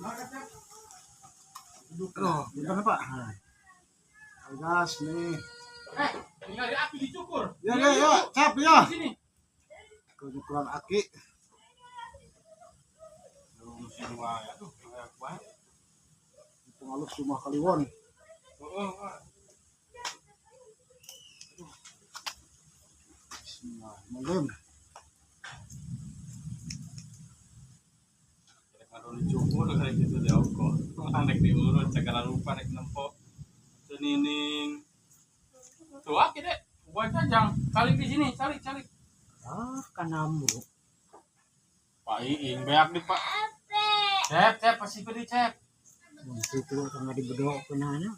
Aduh, bentar nih, Pak. Gas nih. Tinggal di aki dicukur. Ya, ya, ya, cap ya. Sini. Kecukuran aki. Aduh, Pengalus rumah Kaliwon. Bismillahirrahmanirrahim. Dicukur kayak gitu deh kok. Nek diurut segala rupa nek nempo. Senining. Tuh aki dek, buat jajang. Calik di sini, calik, calik. Ah, kanamu. Pak Iing beak di Pak. Cep, cep, pasti beri cep. Itu tengah dibedok kenana.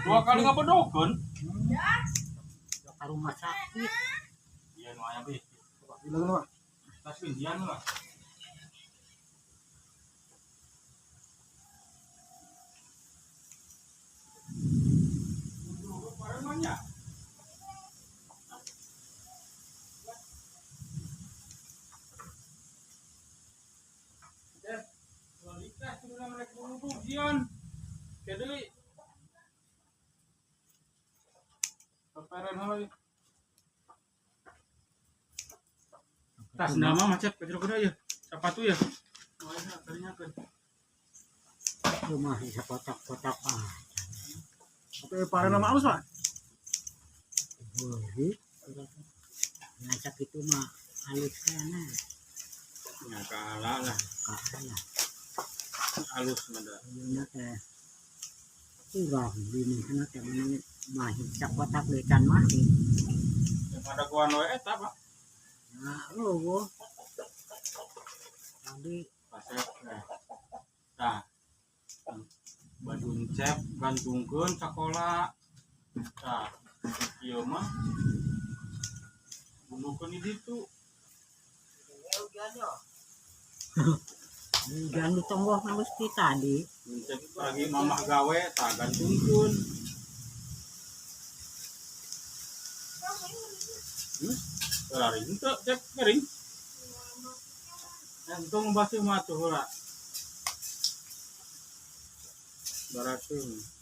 Dua kali nggak bedokeun. Ke rumah sakit. Iya nu aya bi. Bilang Pak. Tas pindian lah. Tas nama macet kecil kuda ya, sepatu ya. Rumah bisa kotak-kotak ah. Tapi pare nama halus, Pak. Boleh. Ngasak itu mah halus kana. Ya kalah lah, Kalah. halus mah dah. Ayeuna teh kurang di sana teh mahi sakotak deui can mahi. Yang ada gua we eta, Pak. Nah, eueuh. Tadi Pasep. Tah. Baju cep gantungkeun sakola. Tah, ieu mah bunuhkeun di ditu. Hujan di tonggoh mah geus ti tadi. Cep lagi mamah gawe tah gantungkeun. Lari henteu cep kering. Entong basuh mah atuh heula. Baraseuh.